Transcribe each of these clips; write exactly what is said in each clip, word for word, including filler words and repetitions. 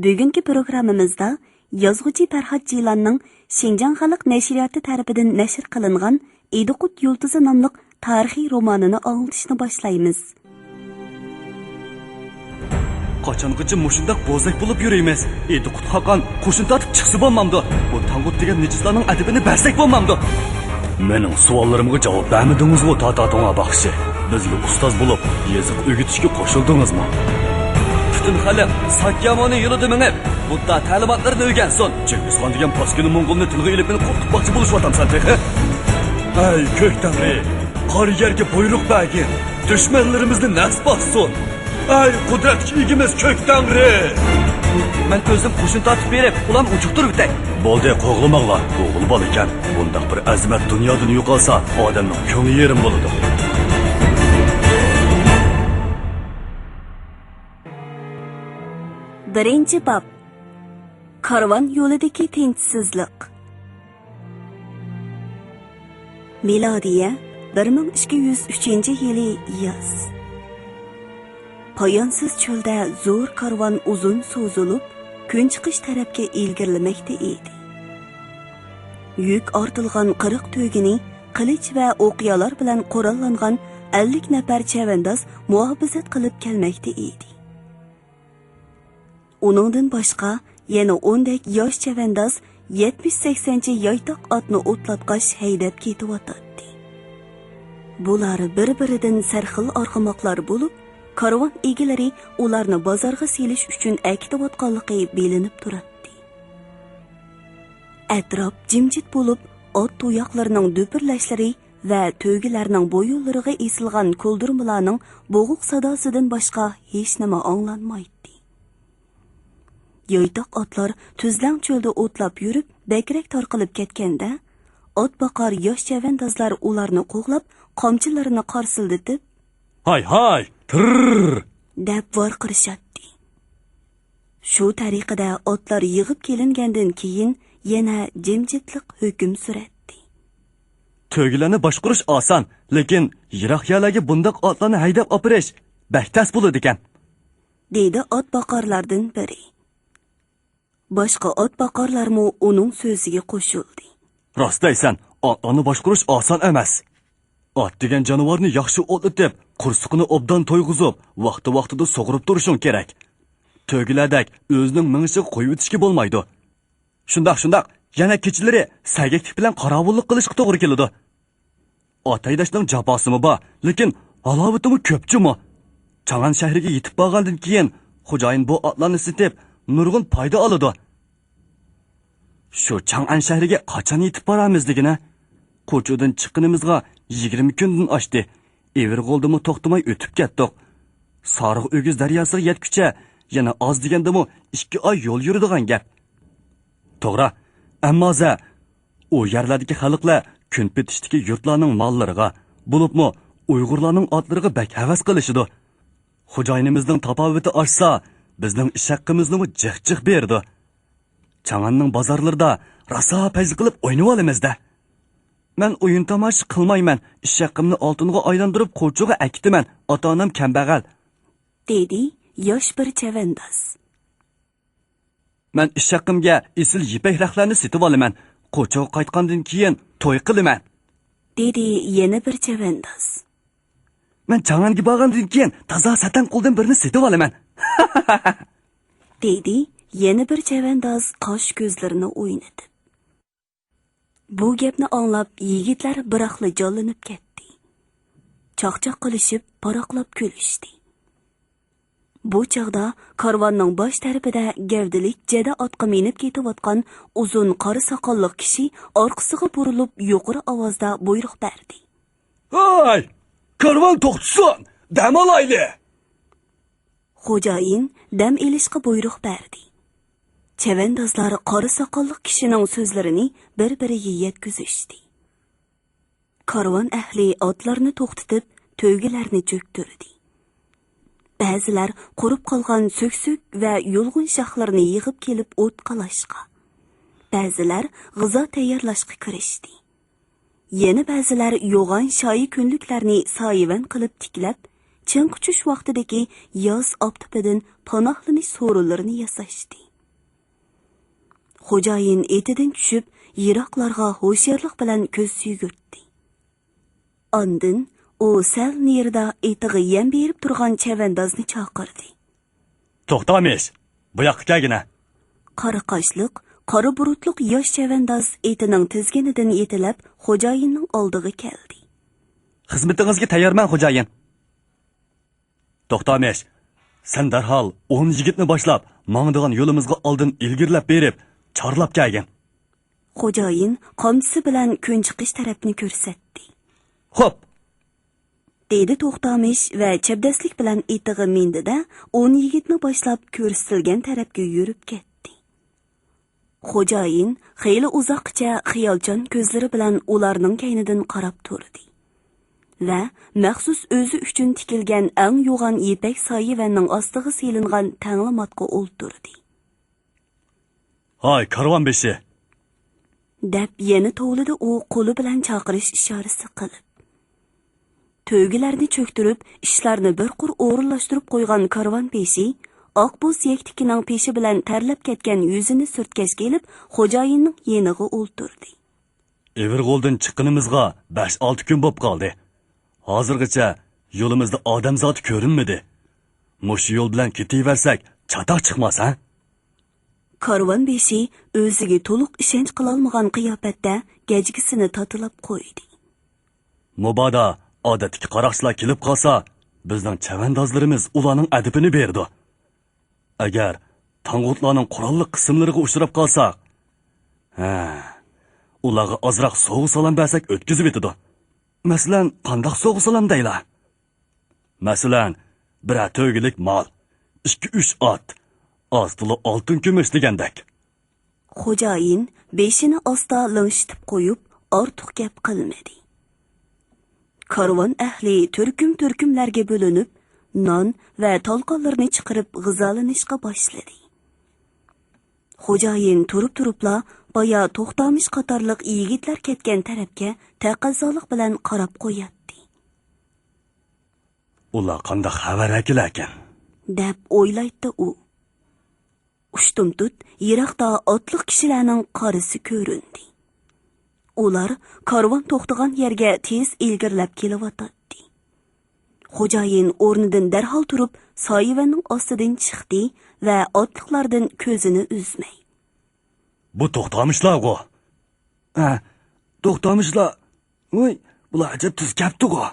بۈگۈنكى پروگراممىمىزدا يازغۇچى پەرھات جىلاننىڭ شىنجاڭ خەلق نەشرىياتى تەرىپىدىن نەشر قىلىنغان ئىدىقۇت يۇلتۇزى ناملىق تارىخىي رومانىنى ئاڭلىتىشنى باشلايمىز. قاچانغىچە مۇشۇنداق بوزەك بولۇپ يۈرىمىز؟ ئىدىقۇت خاقان قوشۇن تارتىپ چىقسا بولمامدۇ؟ بۇ تاڭغۇت دېگەن نىجىسلارنىڭ ئەدىپىنى بەرسەك بولمامدۇ؟ مېنىڭ سوئاللىرىمغا جاۋاب بەرمىدىڭىزغۇ، تاتا توڭا باخشى. بىزگە ئۇستاز بولۇپ، يېزىق ئۆگىتىشكە قوشۇلدىڭىزمۇ؟ پۈتۈن خەلق ساكيامۇنى يولىدا مېڭىپ، بۇددا تەلىماتلىرىنى ئۆگەنسۇن. چىڭگىزخان دېگەن پاسكىنا موڭغۇلنى تىلغا ئېلىپ، مېنى قورقۇتماقچى بولۇشۇۋاتامسەن تېخى؟ ئەي كۆك تەڭرى، قارا يەرگە بۇيرۇق بەرگىن، دۈشمەنلىرىمىزنى نەس باسسۇن. ئەي قۇدرەتكە ئىگىمىز كۆك تەڭرى! مەن ئۆزۈم قوشۇن تارتىپ بېرىپ، ئۇلارنى ئۇچۇقتۇرۇۋېتەي. بولدى، قوغلىماڭلار، ئوغۇل بالا ئىكەن. بۇنداق بىر ئەزىمەت دۇنيادىن يوقالسا، ئادەمنىڭ كۆڭلى يېرىم بولىدۇ. بىرىنچى باب. كارۋان يولىدىكى تىنچسىزلىق. مىلادىيە بىر مىڭ ئىككى يۈز ئۈچىنچى يىلى ياز. پايانسىز چۆلدە زور كارۋان ئۇزۇن سوزۇلۇپ، كۈنچىقىش تەرەپكە ئىلگىرىلىمەكتە ئىدى. يۈك ئارتىلغان قىرىق تۆگىنى قىلىچ ۋە ئوقيالار بىلەن قوراللانغان ئەللىك نەپەر چەۋەنداز مۇھاپىزەت قىلىپ كەلمەكتە ئىدى. ئۇنىڭدىن باشقا، يەنە ئوندەك ياش چەۋەنداز يەتمىش سەكسەنچە يايتاق ئاتنى ئوتلاتقاچ ھەيدەپ كېتىۋاتاتتى. بۇلار بىر-بىرىدىن سەرخىل ئارغىماقلار بولۇپ، كارۋان ئىگىلىرى ئۇلارنى بازارغا سېلىش ئۈچۈن ئەكېتىۋاتقانلىقى بىلىنىپ تۇراتتى. ئەتراپ جىمجىت بولۇپ، ئات تۇياقلىرىنىڭ دۈپۈرلەشلىرى ۋە تۆگىلەرنىڭ بويۇنلىرىغا ئېسىلغان كولدۇرمىلارنىڭ بوغۇق ساداسىدىن باشقا ھېچنېمە ئاڭلانمايتتى. يايتاق ئاتلار تۈزلەڭ چۆلدە ئوتلاپ يۈرۈپ، بەكرەك تارقىلىپ كەتكەندە، ئات باقار ياش چەۋەندازلار ئۇلارنى قوغلاپ، قامچىلىرىنى قارسىلدىتىپ، «ھاي، ھاي، تىرررر!» دەپ ۋارقىرىشاتتى. شۇ تەرىقىدە ئاتلار يىغىپ كېلىنگەندىن كېيىن، يەنە جىمجىتلىق ھۆكۈم سۈرەتتى. «تۆگىلەرنى باشقۇرۇش ئاسان، لېكىن يىراق يەرلەرگە بۇنداق ئاتلارنى ھەيدەپ ئاپىرىش بەك تەس بولىدىكەن.» دېدى ئات باقارلاردىن بىرى. باشقا ئات باقارلارمۇ ئۇنىڭ سۆزىگە قوشۇلدى. «راست دەيسەن، ئاتلارنى باشقۇرۇش ئاسان ئەمەس. ئات دېگەن جانىۋارنى ياخشى ئوتلىتىپ، قورسىقىنى ئوبدان تويغۇزۇپ، ۋاقتى-ۋاقتىدا سۇغۇرۇپ تۇرۇشۇڭ كېرەك. تۆگىلەردەك ئۆزىنىڭ مېڭىشىغا قويۇۋېتىشكە بولمايدۇ. شۇنداق، شۇنداق، يەنە كېچىلىرى سەگەكلىك بىلەن قاراۋۇللۇق قىلىشقا توغرا كېلىدۇ. ئات ھەيدەشنىڭ جاپاسىمۇ بار، لېكىن ھالاۋىتىمۇ كۆپ جۇمۇ. چاڭئەن شەھىرىگە يېتىپ بارغاندىن كېيىن، خوجايىن بۇ ئاتلارنى سېتىپ، نۇرغۇن پايدا ئالىدۇ.» «شۇ چاڭئەن شەھىرىگە قاچان يېتىپ بارارمىز دېگىنە؟ قوچۇدىن چىققىنىمىزغا يىگىرمە كۈندىن ئاشتى. ئىۋىرغولدىمۇ توختىماي ئۆتۈپ كەتتۇق. سارىغ ئۆگۈز دەرياسىغا يەتكۈچە يەنە ئاز دېگەندىمۇ ئىككى ئاي يول يۈرىدىغان گەپ.» «توغرا، ئەمما ھازىر ئۇ يەرلەردىكى خەلقلەر كۈنپېتىشتىكى يۇرتلارنىڭ ماللىرىغا، بولۇپمۇ ئۇيغۇرلارنىڭ ئاتلىرىغا بەك ھەۋەس قىلىشىدۇ. خوجايىنىمىزنىڭ تاپاۋىتى ئاشسا، بىزنىڭ ئىش ھەققىمىزنىمۇ جىق-جىق بېرىدۇ. چاڭئەننىڭ بازارلىرىدا راسا پەيزى قىلىپ ئوينىۋالىمىز-دە.» «مەن ئويۇن تاماشا قىلمايمەن، ئىش ھەققىمنى ئالتۇنغا ئايلاندۇرۇپ قوچۇغا ئەكېتىمەن، ئاتا-ئانام كەمبەغەل.» دېدى ياش بىر چەۋەنداز. «مەن ئىش ھەققىمگە ئېسىل يىپەك رەختلەرنى سېتىۋالىمەن، قوچۇغا قايتقاندىن كېيىن توي قىلىمەن.» دېدى يەنە بىر چەۋەنداز. «مەن چاڭئەنگە بارغاندىن كېيىن تازا سەتەن قولدىن بىرنى سېتىۋالىمەن.» دېدى يەنە بىر چەۋەنداز قاش كۆزلىرىنى ئوينىتىپ. بۇ گەپنى ئاڭلاپ، يىگىتلەر بىراقلا جانلىنىپ كەتتى. چاقچاق قىلىشىپ، پاراقلاپ كۈلۈشتى. بۇ چاغدا كارۋاننىڭ باش تەرىپىدە گەۋدىلىك جەدە ئاتقا مىنىپ كېتىۋاتقان ئۇزۇن قارا ساقاللىق كىشى ئارقىسىغا بۇرۇلۇپ يۇقىرى ئاۋازدا بۇيرۇق بەردى. «ھاي! كارۋان توختىسۇن! دەم ئالايلى!» خوجايىن دەم ئېلىشقا بۇيرۇق بەردى. چەۋەندازلار قارا ساقاللىق كىشىنىڭ سۆزلىرىنى بىر-بىرىگە يەتكۈزۈشتى. كارۋان ئەھلى ئاتلارنى توختىتىپ، تۆگىلەرنى چۆكتۈردى. بەزىلەر قۇرۇپ قالغان سۆكسۆك ۋە يۇلغۇن شاخلىرىنى يىغىپ كېلىپ ئوت قالاشقا، بەزىلەر غىزا تەييارلاشقا كىرىشتى. يەنە بەزىلەر يوغان شايى كۈنلۈكلەرنى سايىۋەن قىلىپ تىكلەپ، چىڭ قۇچۇش ۋاقتىدىكى ياز ئاپتىپىدىن پاناھلىنىش سورۇنلىرىنى ياساشتى. خوجايىن ئېتىدىن چۈشۈپ، يىراقلارغا ھوشيارلىق بىلەن كۆز يۈگۈرتتى. ئاندىن ئۇ سەل نېرىدا ئېتىغا يەم بېرىپ تۇرغان چەۋەندازنى چاقىردى. توختامىش، بۇ ياققا كەلگىنە. قارا قاشلىق، قارا بۇرۇتلۇق ياش چەۋەنداز ئېتىنىڭ تىزگىنىدىن يېتىلەپ، خوجايىننىڭ ئالدىغا كەلدى. خىزمىتىڭىزگە تەييارمەن، خوجايىن. توختامىش، سەن دەرھال ئون يىگىتنى باشلاپ، ماڭىدىغان يولىمىزغا ئالدىن ئىلگىرىلەپ بېرىپ، چارلاپ كەلگىن. خوجايىن قامچىسى بىلەن كۈنچىقىش تەرەپنى كۆرسەتتى. خوپ! دېدى توختامىش ۋە چەبدەسلىك بىلەن ئېتىغا مىندى-دە، ئون يىگىتنى باشلاپ كۆرسىتىلگەن تەرەپكە يۈرۈپ كەتتى. خوجايىن خېلى ئۇزاققىچە خىيالچان كۆزلىرى بىلەن ئۇلارنىڭ كەينىدىن قاراپ تۇردى ۋە مەخسۇس ئۆزى ئۈچۈن تىكىلگەن ئەڭ يوغان يىپەك سايىۋەننىڭ ئاستىغا سېلىنغان تەڭلىماتقا ئولتۇردى. ھاي، كارۋان بېشى! دەپ يەنە توۋلىدى ئۇ قولى بىلەن چاقىرىش ئىشارىسى قىلىپ. تۆگىلەرنى چۆكتۈرۈپ، ئىشلارنى بىر قۇر ئورۇنلاشتۇرۇپ قويغان كارۋان بېشى ئاق بوز يەكتىكىنىڭ پېشى بىلەن تەرلەپ كەتكەن يۈزىنى سۈرتكەچ كېلىپ، خوجايىننىڭ يېنىغا ئولتۇردى. ئېۋىرغولدىن چىققىنىمىزغا بەش-ئالتە كۈن بوپ قالدى. ھازىرغىچە يولىمىزدا ئادەمزاتى كۆرۈنمىدى. مۇشۇ يول بىلەن كېتىۋەرسەك، چاتاق چىقماس، ھە؟ كارۋان بېشى ئۆزىگە تولۇق ئىشەنچ قىلالمىغان قىياپەتتە گەجگىسىنى تاتىلاپ قويدى. مۇبادا ئادەتتىكى قاراقچىلار كېلىپ قالسا، بىزنىڭ چەۋەندازلىرىمىز ئۇلارنىڭ ئەدىپىنى بېرىدۇ. ئەگەر تاڭغۇتلارنىڭ قوراللىق قىسىملىرىغا ئۇچراپ قالساق، ھە، ئۇلارغا ئازراق سوۋغا-سالام بەرسەك ئۆتكۈزۈۋېتىدۇ. مەسىلەن، قانداق سوۋغا-سالام دەيلا؟ مەسىلەن، بىرەر تۆگىلىك مال، ئىككى-ئۈچ ئات، ئاز تولا ئالتۇن-كۈمۈش دېگەندەك. خوجايىن بېشىنى ئاستا لىڭشىتىپ قويۇپ، ئارتۇق گەپ قىلمىدى. كارۋان ئەھلى تۈركۈم-تۈركۈملەرگە بۆلۈنۈپ، نان ۋە تالقانلىرىنى چىقىرىپ غىزالىنىشقا باشلىدى. خوجايىن تۇرۇپ-تۇرۇپلا بايا توختامىش قاتارلىق يىگىتلەر كەتكەن تەرەپكە تەقەززالىق بىلەن قاراپ قوياتتى. ئۇلار قانداق خەۋەر ئەكېلەركەن؟ دەپ ئويلايتتى ئۇ. ئۇشتۇمتۇت يىراقتا ئاتلىق كىشىلەرنىڭ قارىسى كۆرۈندى. ئۇلار كارۋان توختىغان يەرگە تېز ئىلگىرىلەپ كېلىۋاتاتتى. خوجايىن ئورنىدىن دەرھال تۇرۇپ، سايىۋەننىڭ ئاستىدىن چىقتى ۋە ئاتلىقلاردىن كۆزىنى ئۈزمەي. بۇ توختامىشلارغۇ؟ ھە، توختامىشلار. ۋوي، بۇلار ئەجەب تېز كەپتىغۇ.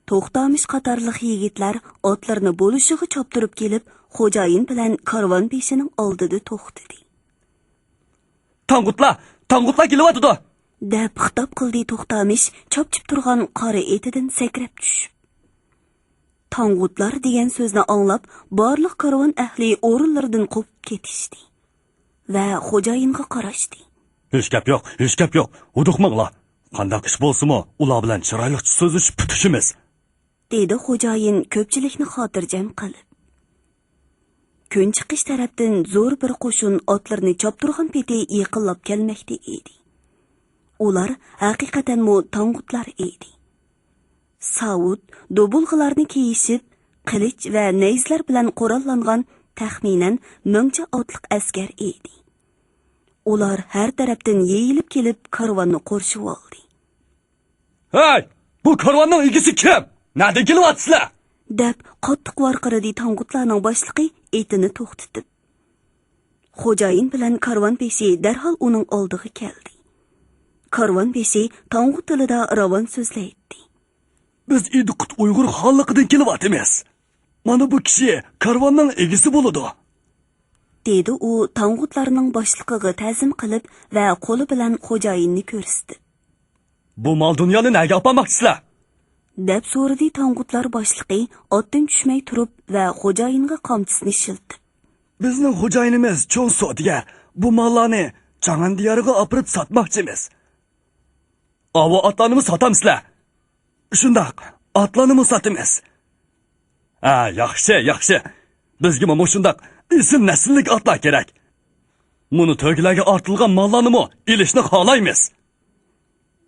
توختامىش قاتارلىق يىگىتلەر ئاتلىرىنى بولۇشىغا چاپتۇرۇپ كېلىپ، خوجايىن بىلەن كارۋان بېشىنىڭ ئالدىدا توختىدى. تاڭغۇتلار، تاڭغۇتلار كېلىۋاتىدۇ! دەپ خىتاب قىلدى توختامىش چاپچىپ تۇرغان قارا ئېتىدىن سەكرەپ چۈشۈپ. تاڭغۇتلار دېگەن سۆزنى ئاڭلاپ، بارلىق كارۋان ئەھلى ئورۇنلىرىدىن قوپۇپ كېتىشتى ۋە خوجايىنغا قاراشتى. ھېچ گەپ يوق، ھېچ گەپ يوق، ھودۇقماڭلار. قانداق ئىش بولسىمۇ، ئۇلار بىلەن چىرايلىقچە سۆزلىشىپ پۈتۈشىمىز. دېدى خوجايىن كۆپچىلىكنى خاتىرجەم قىلىپ. كۈن چىقىش تەرەپتىن زور بىر قوشۇن ئاتلىرىنى چاپتۇرغان پېتى يېقىنلاپ كەلمەكتە ئىدى. ئۇلار ھەقىقەتەنمۇ تاڭغۇتلار ئىدى. ساۋۇت، دوبۇلغىلارنى كىيىشىپ، قىلىچ ۋە نەيزىلەر بىلەن قوراللانغان تەخمىنەن مىڭچە ئاتلىق ئەسكەر ئىدى. ئۇلار ھەر تەرەپتىن يېيىلىپ كېلىپ، كارۋاننى قورشىۋالدى. ھەي، بۇ كارۋاننىڭ ئىگىسى كىم؟ نەدىن كېلىۋاتىسىلەر؟ دەپ قاتتىق ۋارقىرىدى تاڭغۇتلارنىڭ باشلىقى ئېتىنى توختىتىپ. خوجايىن بىلەن كارۋان بېشى دەرھال ئۇنىڭ ئالدىغا كەلدى. كارۋان بېشى تاڭغۇت تىلىدا راۋان سۆزلەيتتى. بىز ئىدىقۇت ئۇيغۇر خانلىقىدىن كېلىۋاتىمىز. مانا بۇ كىشى كارۋاننىڭ ئىگىسى بولىدۇ. دېدى ئۇ تاڭغۇتلارنىڭ باشلىقىغا تەزىم قىلىپ ۋە قولى بىلەن خوجايىننى كۆرسىتىپ. بۇ مال دۇنيانى نەگە ئاپارماقچىسىلەر؟ دەپ سورىدى تاڭغۇتلار باشلىقى ئاتتىن چۈشمەي تۇرۇپ ۋە خوجايىنغا قامچىسىنى شىلتىپ. بىزنىڭ خوجايىنىمىز چوڭ سودىگەر، بۇ ماللارنى جاڭان دىيارىغا ئاپىرىپ ساتماقچىمىز. ئاۋۇ ئاتلارنىمۇ ساتامسىلەر؟ شۇنداق، ئاتلارنىمۇ ساتىمىز. ھە، ياخشى، ياخشى. بىزگىمۇ مۇشۇنداق ئېسىل نەسىللىك ئاتلار كېرەك. مۇنۇ تۆگىلەرگە ئارتىلغان ماللارنىمۇ ئېلىشنى خالايمىز.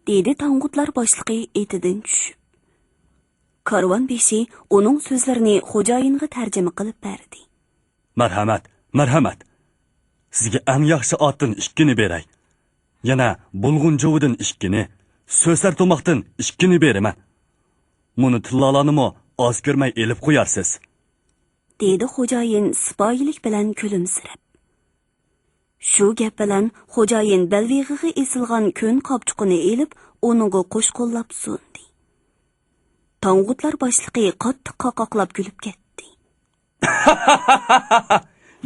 دېدى تاڭغۇتلار باشلىقى ئېتىدىن چۈشۈپ. كارۋان بېشى ئۇنىڭ سۆزلىرىنى خوجايىنغا تەرجىمە قىلىپ بەردى. مەرھەمەت، مەرھەمەت. سىزگە ئەڭ ياخشى ئاتتىن ئىككىنى بېرەي. يەنە بۇلغۇن جۇۋىدىن ئىككىنى، سۆسەر توماقتىن ئىككىنى بېرىمەن. مۇنۇ تىللالارنىمۇ ئاز كۆرمەي ئېلىپ قويارسىز. دېدى خوجايىن سىپايىلىك بىلەن كۈلۈمسىرەپ. شۇ گەپ بىلەن خوجايىن بەلبېغىغا ئېسىلغان كۆن قاپچۇقىنى ئېلىپ، ئۇنىڭغا قوش قوللاپ سۇندى. تاڭغۇتلار باشلىقى قاتتىق قاقاقلاپ كۈلۈپ كەتتى.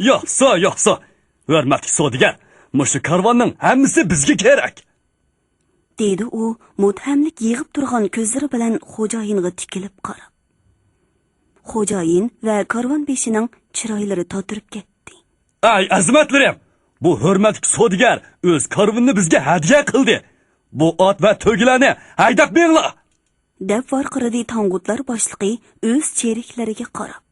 ياخشى، ياخشى. ھۆرمەتلىك سودىگەر، مۇشۇ كارۋاننىڭ ھەممىسى بىزگە كېرەك. دېدى ئۇ مۇتھەملىك يىغىپ تۇرغان كۆزلىرى بىلەن خوجايىنغا تىكىلىپ قاراپ. خوجايىن ۋە كارۋان بېشىنىڭ چىرايلىرى تاتىرىپ كەتتى. ئەي ئەزىمەتلىرىم، بۇ ھۆرمەتلىك سودىگەر ئۆز كارۋىنىنى بىزگە ھەدىيە قىلدى. بۇ ئات ۋە تۆگىلەرنى ھەيدەپ مېڭىڭلار! دەپ ۋارقىرىدى تاڭغۇتلار باشلىقى ئۆز چېرىكلىرىگە قاراپ.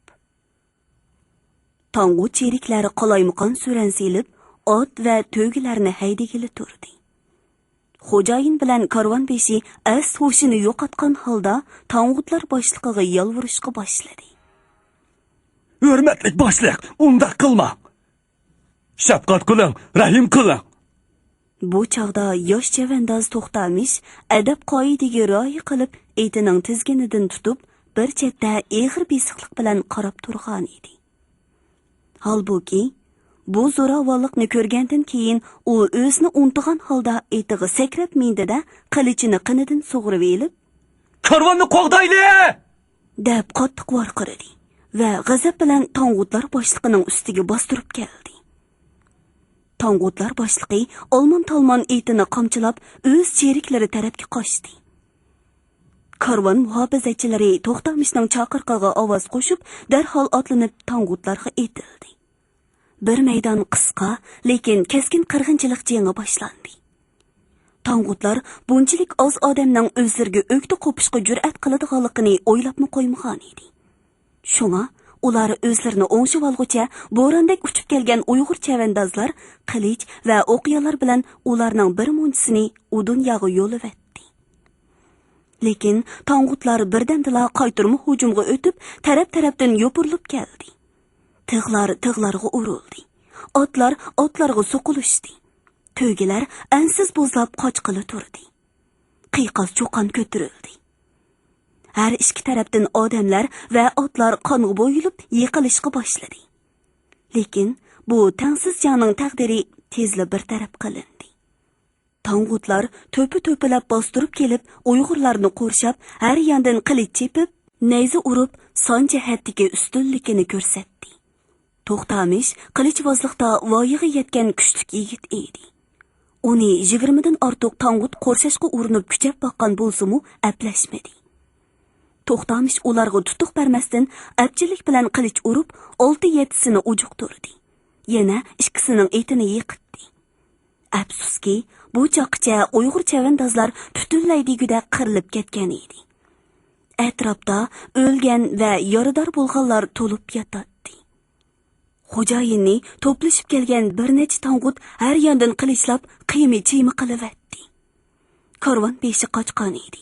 تاڭغۇت چېرىكلەر قالايمىقان سۈرەن سېلىپ، ئات ۋە تۆگىلەرنى ھەيدىگىلى تۇردى. خوجايىن بىلەن كارۋان بېشى ئەس ھوشىنى يوقاتقان ھالدا تاڭغۇتلار باشلىقىغا يالۋۇرۇشقا باشلىدى. ھۆرمەتلىك باشلىق، ئۇنداق قىلماڭ! شەپقەت قىلىڭ، رەھىم قىلىڭ! بۇ چاغدا ياش چەۋەنداز توختامىش ئەدەپ-قائىدىگە رىئايە قىلىپ، ئېتىنىڭ تىزگىنىدىن تۇتۇپ، بىر چەتتە ئېغىر بېسىقلىق بىلەن قاراپ تۇرغانىدى. ھالبۇكى، بۇ زوراۋانلىقنى كۆرگەندىن كېيىن، ئۇ ئۆزىنى ئۇنتۇغان ھالدا ئېتىغا سەكرەپ مىندى-دە، قىلىچىنى قېنىدىن سۇغۇرۇۋېلىپ، كارۋاننى قوغدايلى! دەپ قاتتىق ۋارقىرىدى ۋە غەزەپ بىلەن تاڭغۇتلار باشلىقىنىڭ ئۈستىگە باستۇرۇپ كەلدى. تاڭغۇتلار باشلىقى ئالمان-تالمان ئېتىنى قامچىلاپ، ئۆز چېرىكلىرى تەرەپكە قاچتى. كارۋان مۇھاپىزەتچىلىرى توختامىشنىڭ چاقىرىقىغا ئاۋاز قوشۇپ، دەرھال ئاتلىنىپ تاڭغۇتلارغا ئېتىلدى. بىر مەيدان قىسقا، لېكىن كەسكىن قىرغىنچىلىق جېڭى باشلاندى. تاڭغۇتلار بۇنچىلىك ئاز ئادەمنىڭ ئۆزلىرىگە ئۆكتە قوپۇشقا جۈرئەت قىلىدىغانلىقىنى ئويلاپمۇ قويمىغانىدى. شۇڭا ئۇلار ئۆزلىرىنى ئوڭشىۋالغۇچە، بوراندەك ئۇچۇپ كەلگەن ئۇيغۇر چەۋەندازلار قىلىچ ۋە ئوقيالار بىلەن ئۇلارنىڭ بىر مۇنچىسىنى ئۇ دۇنياغا يوللىۋەتتى. لېكىن تاڭغۇتلار بىردەمدىلا قايتۇرما ھۇجۇمغا ئۆتۈپ، تەرەپ-تەرەپتىن يوپۇرۇلۇپ كەلدى. تىغلار تىغلارغا ئۇرۇلدى. ئاتلار ئاتلارغا سوقۇلۇشتى. تۆگىلەر ئەنسىز بوزلاپ قاچقىلى تۇردى. قىيقاس-چۇقان كۆتۈرۈلدى. ھەر ئىككى تەرەپتىن ئادەملەر ۋە ئاتلار قانغا بويىلىپ يىقىلىشقا باشلىدى. لېكىن بۇ تەڭسىز جەڭنىڭ تەقدىرى تېزلا بىر تەرەپ قىلىندى. تاڭغۇتلار تۆپە-تۆپىلەپ باستۇرۇپ كېلىپ، ئۇيغۇرلارنى قورشاپ، ھەر ياندىن قىلىچ چېپىپ، نەيزە ئۇرۇپ، سان جەھەتتىكى ئۈستۈنلۈكىنى كۆرسەتتى. توختامىش قىلىچۋازلىقتا ۋايىغا يەتكەن كۈچلۈك يىگىت ئىدى. ئۇنى يىگىرمىدىن ئارتۇق تاڭغۇت قورشاشقا ئۇرۇنۇپ كۈچەپ باققان بولسىمۇ، ئەپلەشمىدى. توختامىش ئۇلارغا تۇتۇق بەرمەستىن، ئەپچىللىك بىلەن قىلىچ ئۇرۇپ، ئالتە-يەتتىسىنى ئۇجۇقتۇردى. يەنە ئىككىسىنىڭ ئېتىنى يىقىتتى. ئەپسۇسكى، بۇ چاغقىچە ئۇيغۇر چەۋەندازلار پۈتۈنلەي دېگۈدەك قىرىلىپ كەتكەن ئىدى. ئەتراپتا ئۆلگەن ۋە يارىدار بولغانلار تولۇپ ياتاتتى. خوجايىننى توپلىشىپ كەلگەن بىر نەچچە تاڭغۇت ھەر ياندىن قىلىچلاپ، قىيما-چىيما قىلىۋەتتى. كارۋان بېشى قاچقان ئىدى.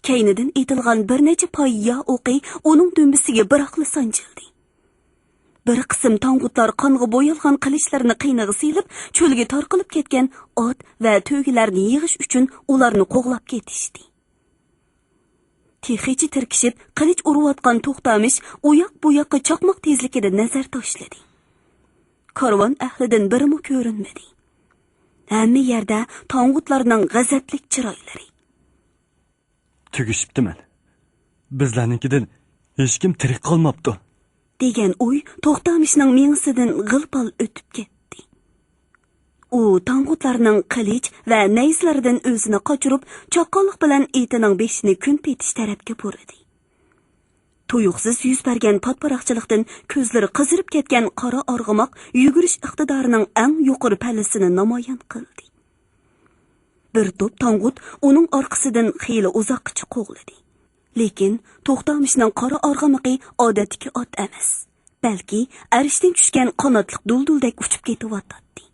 كەينىدىن ئېتىلغان بىر نەچچە پاي يا ئوقى ئۇنىڭ دۈمبىسىگە بىراقلا سانجىلدى. بىر قىسىم تاڭغۇتلار قانغا بويالغان قىلىچلىرىنى قىينىغا سېلىپ، چۆلگە تارقىلىپ كەتكەن ئات ۋە تۆگىلەرنى يىغىش ئۈچۈن ئۇلارنى قوغلاپ كېتىشتى. تېخىچە تىركىشىپ، قىلىچ ئۇرۇۋاتقان توختامىش ئۇياق-بۇياققا چاقماق تېزلىكىدە نەزەر تاشلىدى. كارۋان ئەھلىدىن بىرىمۇ كۆرۈنمىدى. ھەممە يەردە تاڭغۇتلارنىڭ غەزەپلىك چىرايلىرى. تۈگىشىپتىمەن. بىزلەرنىڭكىدىن ھېچكىم تىرىك قالماپتۇ، دېگەن ئوي توختامىشنىڭ مېڭىسىدىن غىل-پال ئۆتۈپ كەتتى. ئۇ تاڭغۇتلارنىڭ قىلىچ ۋە نەيزىلىرىدىن ئۆزىنى قاچۇرۇپ، چاققانلىق بىلەن ئېتىنىڭ بېشىنى كۈن پېتىش تەرەپكە بۇرىدى. تۇيۇقسىز يۈز بەرگەن پاتپاراقچىلىقتىن كۆزلىرى قىزىرىپ كەتكەن قارا ئارغىماق يۈگۈرۈش ئىقتىدارىنىڭ ئەڭ يۇقىرى پەللىسىنى نامايان قىلدى. بىر توپ تاڭغۇت ئۇنىڭ ئارقىسىدىن خېلى ئۇزاققىچە قوغلىدى. لېكىن توختامىشنىڭ قارا ئارغىمىقى ئادەتتىكى ئات ئەمەس، بەلكى ئەرشتىن چۈشكەن قاناتلىق دۇلدۇلدەك ئۇچۇپ كېتىۋاتاتتى.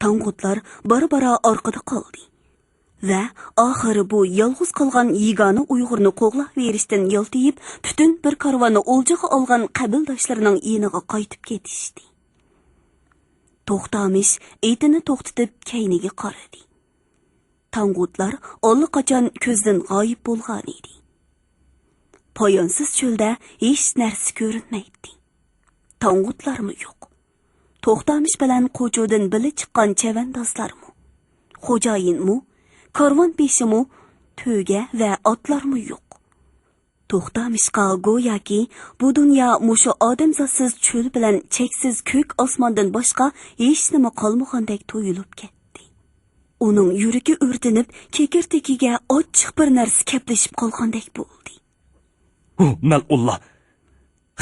تاڭغۇتلار بارا-بارا ئارقىدا قالدى ۋە ئاخىرى بۇ يالغۇز قالغان يېگانە ئۇيغۇرنى قوغلاۋېرىشتىن يالتىيىپ، پۈتۈن بىر كارۋاننى ئولجىغا ئالغان قەبىلداشلىرىنىڭ يېنىغا قايتىپ كېتىشتى. توختامىش ئېتىنى توختىتىپ كەينىگە قارىدى. تاڭغۇتلار ئاللىقاچان كۆزدىن غايىب بولغانىدى. پايانسىز چۆلدە ھېچ نەرسە كۆرۈنمەيتتى. تاڭغۇتلارمۇ يوق. توختامىش بىلەن قوچۇدىن بىللە چىققان چەۋەندازلارمۇ، خوجايىنمۇ، كارۋان بېشىمۇ، تۆگە ۋە ئاتلارمۇ يوق. توختامىشقا گوياكى بۇ دۇنيا مۇشۇ ئادەمزاتسىز چۆل بىلەن چەكسىز كۆك ئاسماندىن باشقا ھېچنېمە قالمىغاندەك تۇيۇلۇپ كەتتى. ئۇنىڭ يۈرىكى ئۆرتىنىپ، كېكىرتىكىگە ئاچچىق بىر نەرسە كەپلىشىپ قالغاندەك بولدى. ھۇ، مەلئۇنلا!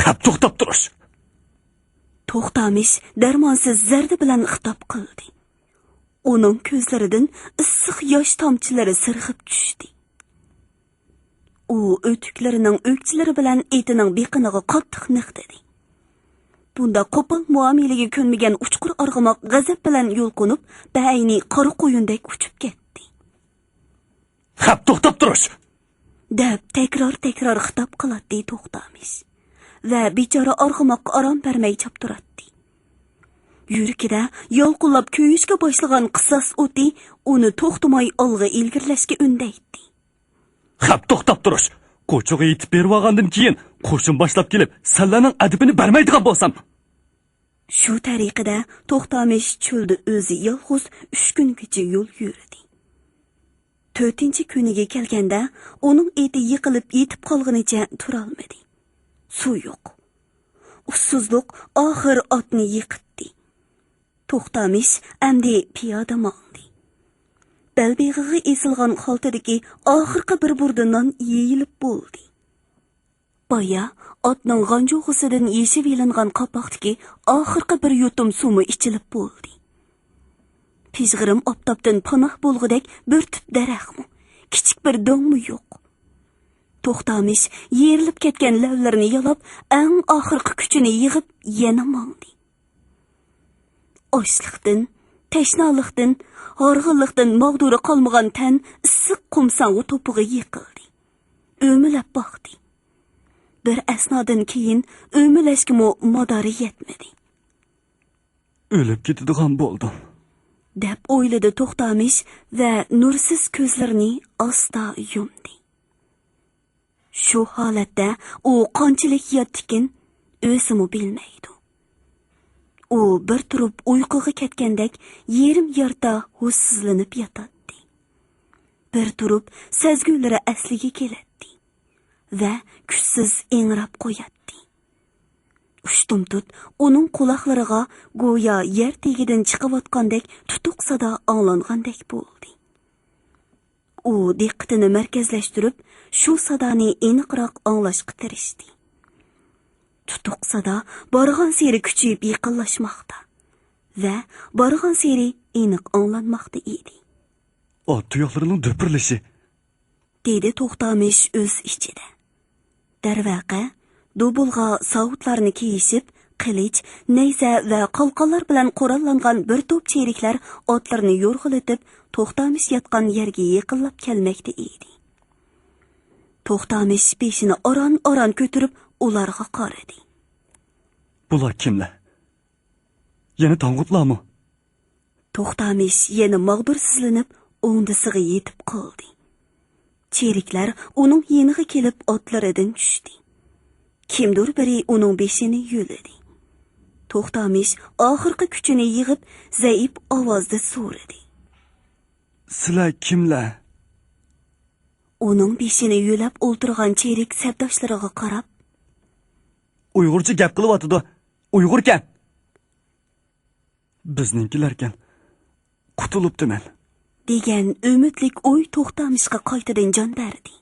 خەپ توختاپ تۇرۇش! توختامىش دەرمانسىز زەردە بىلەن خىتاب قىلدى. ئۇنىڭ كۆزلىرىدىن ئىسسىق ياش تامچىلىرى سىرغىپ چۈشتى. ئۇ ئۆتۈكلىرىنىڭ ئۆكچىلىرى بىلەن ئېتىنىڭ بېقىنىغا قاتتىق نىقتىدى. بۇنداق قوپال مۇئامىلىگە كۆنمىگەن ئۇچقۇر ئارغىماق غەزەپ بىلەن يۇلقۇنۇپ، بەئەينى قارا قويۇندەك ئۇچۇپ كەتتى. خەپ توختاپ تۇرۇش! دەپ تەكرار-تەكرار خىتاب قىلاتتى توختامىش. ۋە بىچارە ئارغىماققا ئارام بەرمەي چاپتۇراتتى. يۈرىكىدە يالقۇنلاپ كۆيۈشكە باشلىغان قىساس ئوتى ئۇنى توختىماي ئالغا ئىلگىرىلەشكە ئۈندەيتتى. خەپ توختاپ تۇرۇش! قوچۇغا يېتىپ بېرىۋالغاندىن كېيىن، قوشۇن باشلاپ كېلىپ، سەنلەرنىڭ ئەدىپىنى بەرمەيدىغان بولسام! شۇ تەرىقىدە توختامىش چۆلدە ئۆزى يالغۇز ئۈچ كۈنگىچە يول يۈردى. تۆتىنچى كۈنىگە كەلگەندە، ئۇنىڭ ئېتى يىقىلىپ يېتىپ قالغىنىچە تۇرالمىدى. سۇ يوق. ئۇسسۇزلۇق ئاخىر ئاتنى يىقىتتى. توختامىش ئەمدى پىيادە ماڭدى. بەلبېغىغا ئېسىلغان خالتىدىكى ئاخىرقى بىر بۇردا نان يېيىلىپ بولدى. بايا ئاتنىڭ غانجۇغىسىدىن يېشىۋېلىنغان قاپاقتىكى ئاخىرقى بىر يۇتۇم سۇمۇ ئىچىلىپ بولدى. پىژغىرىم ئاپتاپتىن پاناھ بولغۇدەك بىر تۈپ دەرەخمۇ، كىچىك بىر دۆڭمۇ يوق. توختامىش يېرىلىپ كەتكەن لەۋلىرىنى يالاپ، ئەڭ ئاخىرقى كۈچىنى يىغىپ يەنە ماڭدى. ئاچلىقتىن، تەشنالىقتىن، ھارغىنلىقتىن ماغدۇرى قالمىغان تەن ئىسسىق قۇمساڭغۇ توپىغا يىقىلدى. ئۆمىلەپ باقتى. بىر ئەسنادىن كېيىن ئۆمىلەشكىمۇ مادارى يەتمىدى. ئۆلۈپ كېتىدىغان بولدۇم، دەپ ئويلىدى توختامىش ۋە نۇرسىز كۆزلىرىنى ئاستا يۇمدى. شۇ ھالەتتە ئۇ قانچىلىك ياتتىكىن، ئۆزىمۇ بىلمەيدۇ. ئۇ بىر تۇرۇپ ئۇيقۇغا كەتكەندەك يېرىم يارتا ھوشسىزلىنىپ ياتاتتى. بىر تۇرۇپ سەزگۈلىرى ئەسلىگە كېلەتتى ۋە كۈچسىز ئىڭراپ قوياتتى. ئۇشتۇمتۇت ئۇنىڭ قۇلاقلىرىغا گويا يەر تېگىدىن چىقىۋاتقاندەك تۇتۇق سادا ئاڭلانغاندەك بولدى. ئۇ دىققىتىنى مەركەزلەشتۈرۈپ، شۇ سادانى ئېنىقراق ئاڭلاشقا تىرىشتى. تۇتۇق سادا بارغانسېرى كۈچىيىپ يېقىنلاشماقتا ۋە بارغانسېرى ئېنىق ئاڭلانماقتا ئىدى. ئات تۇياقلىرىنىڭ دۈپۈرلىشى، دېدى توختامىش ئۆز ئىچىدە. دەرۋەقە، دۇبۇلغا ساۋۇتلارنى كىيىشىپ، قىلىچ، نەيزە ۋە قالقانلار بىلەن قوراللانغان بىر توپ چېرىكلەر ئاتلىرىنى يورغىلىتىپ، توختامىش ياتقان يەرگە يېقىنلاپ كەلمەكتە ئىدى. توختامىش بېشىنى ئاران-ئاران كۆتۈرۈپ، ئۇلارغا قارىدى. بۇلار كىملەر؟ يەنە تاڭغۇتلارمۇ؟ توختامىش يەنە ماغدۇرسىزلىنىپ، ئوڭدىسىغا يېتىپ قالدى. چېرىكلەر ئۇنىڭ يېنىغا كېلىپ ئاتلىرىدىن چۈشتى. كىمدۇر بىرى ئۇنىڭ بېشىنى يۆلىدى. توختامىش ئاخىرقى كۈچىنى يىغىپ، زەئىپ ئاۋازدا سورىدى. سىلەر كىملەر؟ ئۇنىڭ بېشىنى يۆلەپ ئولتۇرغان چېرىك سەپداشلىرىغا قاراپ، ئۇيغۇرچە گەپ قىلىۋاتىدۇ. ئۇيغۇركەن. بىزنىڭكىلەركەن. قۇتۇلۇپتىمەن، دېگەن ئۈمىدلىك ئوي توختامىشقا قايتىدىن جان بەردى.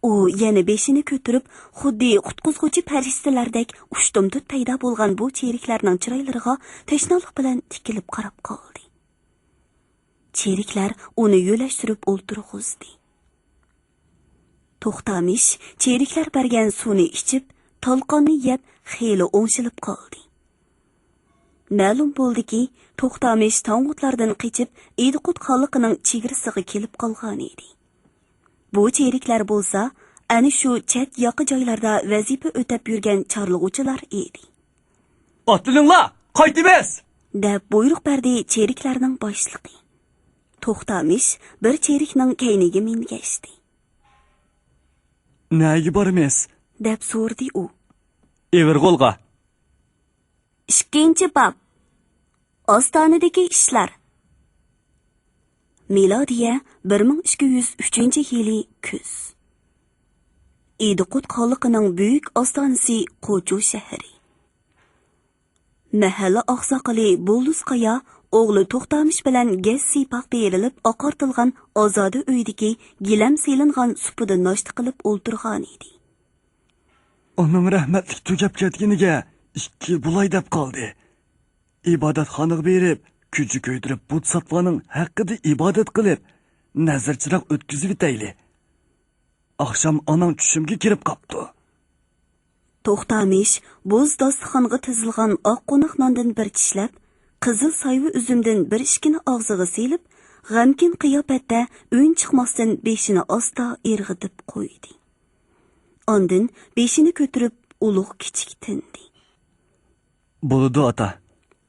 ئۇ يەنە بېشىنى كۆتۈرۈپ، خۇددى قۇتقۇزغۇچى پەرىشتىلەردەك ئۇشتۇمتۇت پەيدا بولغان بۇ چېرىكلەرنىڭ چىرايلىرىغا تەشنالىق بىلەن تىكىلىپ قاراپ قالدى. چېرىكلەر ئۇنى يۆلەشتۈرۈپ ئولتۇرغۇزدى. توختامىش چېرىكلەر بەرگەن سۇنى ئىچىپ، تالقاننى يەپ، خېلى ئوڭشىلىپ قالدى. مەلۇم بولدىكى، توختامىش تاڭغۇتلاردىن قېچىپ، ئىدىقۇت خانلىقىنىڭ چېگرىسىغا كېلىپ قالغانىدى. بۇ چېرىكلەر بولسا، ئەنە شۇ چەت ياقا جايلاردا ۋەزىپە ئۆتەپ يۈرگەن چارلىغۇچىلار ئىدى. ئاتلىنىڭلار، قايتىمىز! دەپ بۇيرۇق بەردى چېرىكلەرنىڭ باشلىقى. توختامىش بىر چېرىكنىڭ كەينىگە مىنگەشتى. نەگە بارىمىز؟ دەپ سورىدى ئۇ. ئېۋىرغولغا. ئىككىنچى باب. ئاستانىدىكى ئىشلار. مىلادىيە بىر مىڭ ئىككى يۈز ئۈچىنچى يىلى كۈز. ئىدىقۇت خانلىقىنىڭ بۈيۈك ئاستانىسى قوچۇ شەھىرى. مەھەللە ئاقساقىلى بولدۇز قايا ئوغلى توختامىش بىلەن گەج سىيپاق بېرىلىپ ئاقارتىلغان ئازادە ئۆيدىكى گىلەم سېلىنغان سۇپىدا ناشتا قىلىپ ئولتۇرغانىدى. ئانام رەھمەتلىك تۈگەپ كەتكىنىگە ئىككى يىل بولاي دەپ قالدى. ئىبادەتخانىغا بېرىپ، كۈجە كۆيدۈرۈپ بۇت ساتقاننىڭ ھەققىدە ئىبادەت قىلىپ، نەزىر چىراغ ئۆتكۈزۈۋېتەيلى. ئاخشام ئاناڭ چۈشۈمگە كىرىپ قاپتۇ. توختامىش بوز داستىخانغا تىزىلغان ئاق قوناق ناندىن بىر چىشلەپ، قىزىل سايۋا ئۈزۈمدىن بىر ئىككىنى ئاغزىغا سېلىپ، غەمكىن قىياپەتتە ئۈن چىقماستىن بېشىنى ئاستا ئىرغىتىپ قويدى. ئاندىن بېشىنى كۆتۈرۈپ ئۇلۇغ كىچىك تىندى. بولىدۇ، ئاتا.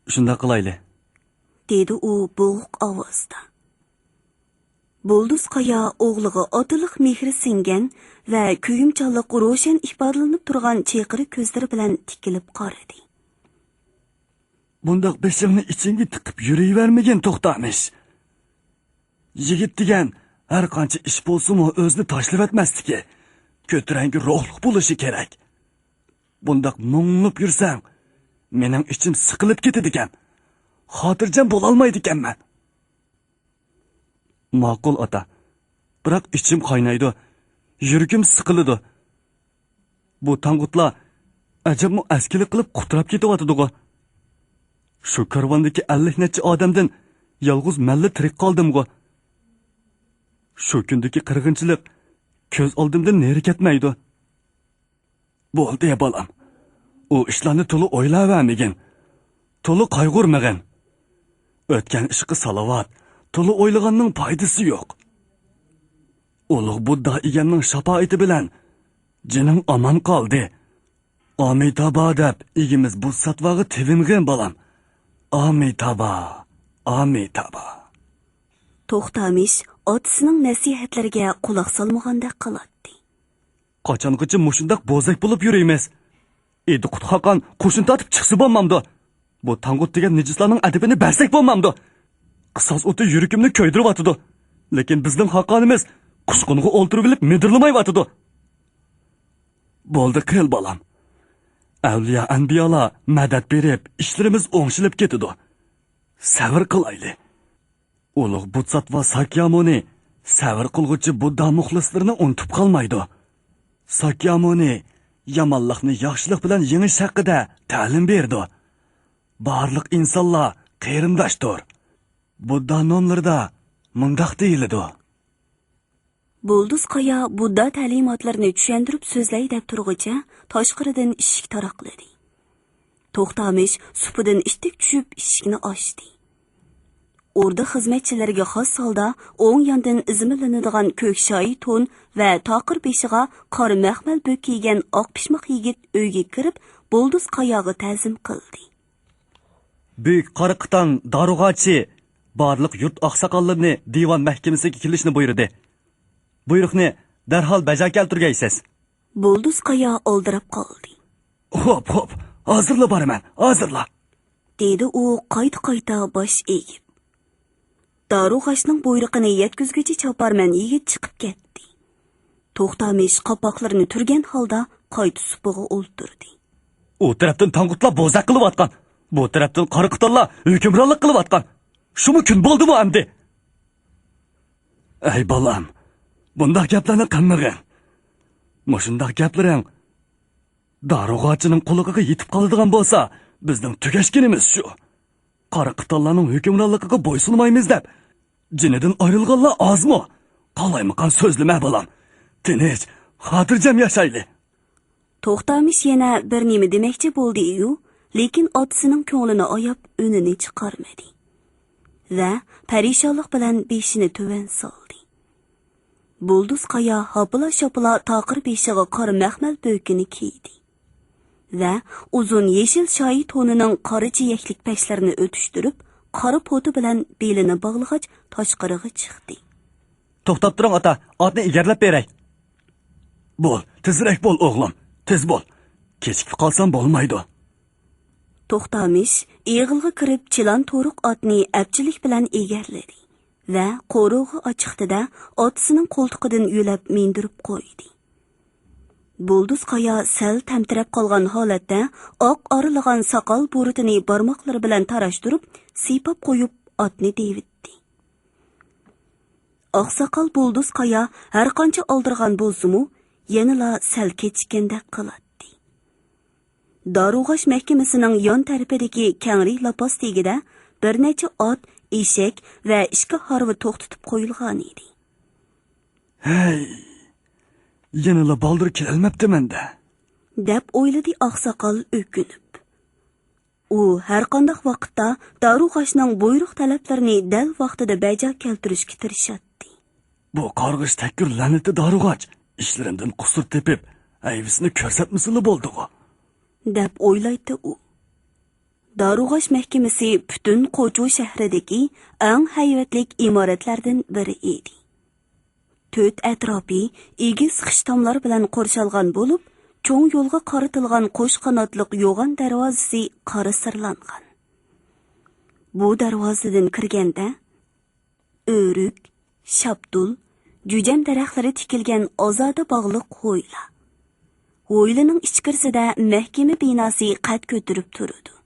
شۇنداق قىلايلى. دېدى ئۇ بوغۇق ئاۋازدا. بولدۇز قايا ئوغلىغا ئاتىلىق مېھرى سىڭگەن ۋە كۆيۈمچانلىق روشەن ئىپادىلىنىپ تۇرغان چېقىر كۆزلىرى بىلەن تىكىلىپ قارىدى. بۇنداق بېشىڭنى ئىچىڭگە تىقىپ يۈرۈۋەرمىگىن، توختامىش. يىگىت دېگەن ھەر قانچە ئىش بولسىمۇ ئۆزىنى تاشلىۋەتمەسلىكى، كۆتۈرەڭگۈ روھلۇق بولۇشى كېرەك. بۇنداق مۇڭلىنىپ يۈرسەڭ، مېنىڭ ئىچىم سىقىلىپ كېتىدىكەن. خاتىرجەم بولالمايدىكەنمەن. ماقۇل، ئاتا. بىراق ئىچىم قاينايدۇ، يۈرىكىم سىقىلىدۇ. بۇ تاڭغۇتلار ئەجەبمۇ ئەسكىلىك قىلىپ قۇتراپ كېتىۋاتىدىغۇ. شۇ كارۋاندىكى ئەللىك نەچچە ئادەمدىن يالغۇز مەنلا تىرىك قالدىمغۇ. شۇ كۈندىكى قىرغىنچىلىق كۆز ئالدىمدىن نېرى كەتمەيدۇ. بولدى، بالام. ئۇ ئىشلارنى تولا ئويلاۋەرمىگىن. تولا قايغۇرمىغىن. ئۆتكەن ئىشقا سالاۋات، تولا ئويلىغاننىڭ پايدىسى يوق. ئۇلۇغ بۇددا ئىگەمنىڭ شاپائىتى بىلەن جېنىڭ ئامان قالدى. ئامىتابا دەپ ئىگىمىز بۇدساتۋاغا تېۋىنغىن، بالام. ئامىتابا، ئامىتابا. توختامىش ئاتىسىنىڭ نەسىھەتلىرىگە قۇلاق سالمىغاندەك قىلاتتى. قاچانغىچە مۇشۇنداق بوزەك بولۇپ يۈرىمىز؟ ئىدىقۇت خاقان قوشۇن تارتىپ چىقسا بولمامدۇ؟ بۇ تاڭغۇت دېگەن نىجىسلارنىڭ ئەدىپىنى بەرسەك بولمامدۇ؟ قىساس ئوتى يۈرىكىمنى كۆيدۈرۈۋاتىدۇ. لېكىن بىزنىڭ خاقانىمىز قۇشقۇنغا ئولتۇرۇۋېلىپ مىدىرلىمايۋاتىدۇ. بولدى قىل، بالام. ئەۋلىيا ئەنبىيالار مەدەت بېرىپ، ئىشلىرىمىز ئوڭشىلىپ كېتىدۇ. سەۋر قىلايلى. ئۇلۇغ بۇدساتۋا ساكيامۇنى سەۋر قىلغۇچى بۇددا مۇخلىسلىرىنى ئۇنتۇپ قالمايدۇ. ساكيامۇنى يامانلىقنى ياخشىلىق بىلەن يېڭىش ھەققىدە تەلىم بېرىدۇ. بارلىق ئىنسانلار قېرىنداشتۇر. بۇددا نوملىرىدا مۇنداق دېيىلىدۇ. بولدۇز قايا بۇددا تەلىماتلىرىنى چۈشەندۈرۈپ سۆزلەي دەپ تۇرغۇچە، تاشقىرىدىن ئىشىك تاراقلىدى. توختامىش سۇپىدىن ئىتتىك چۈشۈپ ئىشىكنى ئاچتى. ئوردا خىزمەتچىلىرىگە خاس ھالدا ئوڭ ياندىن ئىزمىلىنىدىغان كۆك شايى تون ۋە تاقىر بېشىغا قارا مەخمەل بۆك كىيگەن ئاق پىشماق يىگىت ئۆيگە كىرىپ، بولدۇز قاياغا تەزىم قىلدى. بۈيۈك قارا قىتان دارۇغاچى بارلىق يۇرت ئاقساقاللىرىنى دىۋان مەھكىمىسىگە كېلىشنى بۇيرۇدى. بۇيرۇقنى دەرھال بەجا كەلتۈرگەيسىز. بولدۇز قايا ئالدىراپ قالدى. خوپ، خوپ، ھازىرلا بارىمەن، ھازىرلا. دېدى ئۇ قايتا-قايتا باش ئېگىپ. دارۇغاچنىڭ بۇيرۇقىنى يەتكۈزگۈچى چاپارمەن يىگىت چىقىپ كەتتى. توختامىش قاپاقلىرىنى تۈرگەن ھالدا قايتا سۇپىغا ئولتۇردى. ئۇ تەرەپتىن تاڭغۇتلار بوزەك قىلىۋاتقان، بۇ تەرەپتىن قارا قىتانلار ھۆكۈمرانلىق قىلىۋاتقان. شۇمۇ كۈن بولدىمۇ ئەمدى؟ ئەي بالام، بۇنداق گەپلەرنى قىلمىغىن. مۇشۇنداق گەپلىرىڭ دارۇغاچىنىڭ قۇلىقىغا يېتىپ قالىدىغان بولسا، بىزنىڭ تۈگەشكىنىمىز شۇ. قارا قىتانلارنىڭ ھۆكۈمرانلىقىغا بويسۇنمايمىز دەپ، جېنىدىن ئايرىلغانلار ئازمۇ؟ قالايمىقان سۆزلىمە، بالام. تىنچ، خاتىرجەم ياشايلى. توختامىش يەنە بىر نېمە دېمەكچى بولدى-يۇ، لېكىن ئاتىسىنىڭ كۆڭلىنى ئاياپ ئۈنىنى چىقارمىدى ۋە پەرىشانلىق بىلەن بېشىنى تۆۋەن سالدى. بولدۇز قايا ھاپىلا-شاپىلا تاقىر بېشىغا قارا مەخمەل بۆكىنى كىيدى. ۋە ئۇزۇن يېشىل شايى تونىنىڭ قارا جىيەكلىك پەشلىرىنى ئۆتۈشتۈرۈپ، قارا پوتا بىلەن بېلىنى باغلىغاچ، تاشقىرىغا چىقتى. توختاپ تۇرۇڭ، ئاتا، ئاتنى ئېگەرلەپ بېرەي. بول، تېزرەك بول، ئوغلۇم، تېز بول. كېچىكىپ قالسام بولمايدۇ. توختامىش ئېغىلغا كىرىپ، چىلان تورۇق ئاتنى ئەپچىللىك بىلەن ئېگەرلىدى ۋە قورۇغا ئاچىقتى-دە، ئاتىسىنىڭ قولتۇقىدىن يۆلەپ مىندۈرۈپ قويدى. بۇلدۇز قايا سەل تەمتىرەپ قالغان ھالەتتە ئاق ئارىلىغان ساقال بۇرۇتىنى بارماقلىرى بىلەن تاراشتۇرۇپ، سىيپاپ قويۇپ، ئاتنى دېۋىتتى. ئاقساقال بۇلدۇز قايا ھەرقانچە ئالدىرىغان بولسىمۇ، يەنىلا سەل كېچىككەندەك قىلاتتى. دارۇغاش مەھكىمىسىنىڭ يان تەرىپىدىكى كەڭرى لاپاس تېگىدە بىر نەچچە ئات، ئېشەك ۋە ئىككى ھارۋا توختىتىپ قويۇلغانىدى. ھەي، يەنىلا بالدۇر كېلەلمەپتىمەن-دە، دەپ ئويلىدى ئاقساقال ئۆكۈنۈپ. ئۇ ھەرقانداق ۋاقىتتا دارۇغاچنىڭ بۇيرۇق تەلەپلىرىنى دەل ۋاقتىدا بەجا كەلتۈرۈشكە تىرىشاتتى. بۇ قارغىش تەككۈر لەنىتى دارۇغاچ ئىشلىرىمدىن قۇسۇر تېپىپ، ھەيۋىسىنى كۆرسەتمىسىلا بولدىغۇ، دەپ ئويلايتتى ئۇ. دارۇغاچ مەھكىمىسى پۈتۈن قوچۇ شەھىرىدىكى ئەڭ ھەيۋەتلىك ئىمارەتلەردىن بىرى ئىدى. تۆت ئەتراپى ئېگىز خىش تاملار بىلەن قورشالغان بولۇپ، چوڭ يولغا قارىتىلغان قوش قاناتلىق يوغان دەرۋازىسى قارا سىرلانغان. بۇ دەرۋازىدىن كىرگەندە، ئۆرۈك، شاپتۇل، جۈجەم دەرەخلىرى تىكىلگەن ئازادە باغلىق ھويلا. ھويلىنىڭ ئىچكىرىسىدە مەھكىمە بىناسى قەد كۆتۈرۈپ تۇرىدۇ.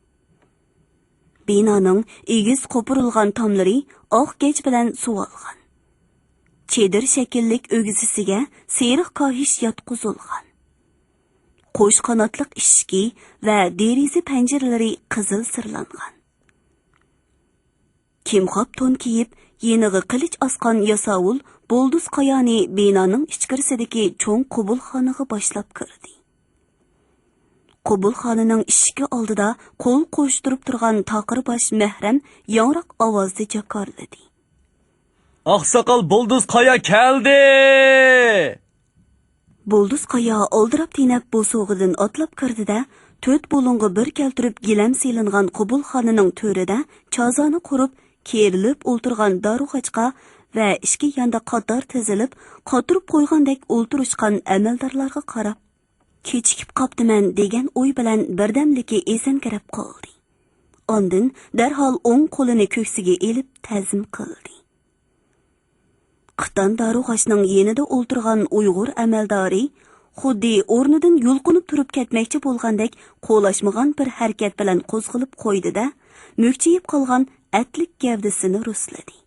بىنانىڭ ئېگىز قوپۇرۇلغان تاملىرى ئاق گەج بىلەن سۇۋالغان. چېدىر شەكىللىك ئۆگزىسىگە سېرىق كاھىش ياتقۇزۇلغان. قوش قاناتلىق ئىشىكى ۋە دېرىزە پەنجىرىلىرى قىزىل سىرلانغان. كىمخاپ تون كىيىپ، يېنىغا قىلىچ ئاسقان ياساۋۇل بولدۇز قايانى بىنانىڭ ئىچكىرىسىدىكى چوڭ قوبۇلخانىغا باشلاپ كىردى. قوبۇلخانىنىڭ ئىشىكى ئالدىدا قول قوشتۇرۇپ تۇرغان تاقىر باش مەھرەم ياڭراق ئاۋازدا جاكارلىدى. ئاقساقال بولدۇز قايا كەلدى! بولدۇز قايا ئالدىراپ تېنەپ بوسۇغىدىن ئاتلاپ كىردى-دە، تۆت بۇلۇڭغا بىر كەلتۈرۈپ گىلەم سېلىنغان قوبۇلخانىنىڭ تۆرىدە چازانى قۇرۇپ، كېرىلىپ ئولتۇرغان دارۇغاچقا ۋە ئىككى ياندا قاتار تىزىلىپ، قاتۇرۇپ قويغاندەك ئولتۇرۇشقان ئەمەلدارلارغا قاراپ، كېچىكىپ قاپتىمەن دېگەن ئوي بىلەن بىردەملىكى ئېسەنكىرەپ قالدى. ئاندىن دەرھال ئوڭ قولىنى كۆكسىگە ئېلىپ تەزىم قىلدى. قىتان دارۇغاچنىڭ يېنىدا ئولتۇرغان ئۇيغۇر ئەمەلدارى خۇددى ئورنىدىن يۇلقۇنۇپ تۇرۇپ كەتمەكچى بولغاندەك قولاشمىغان بىر ھەرىكەت بىلەن قوزغىلىپ قويدى-دە، مۈكچىيىپ قالغان ئەتلىك گەۋدىسىنى رۇسلىدى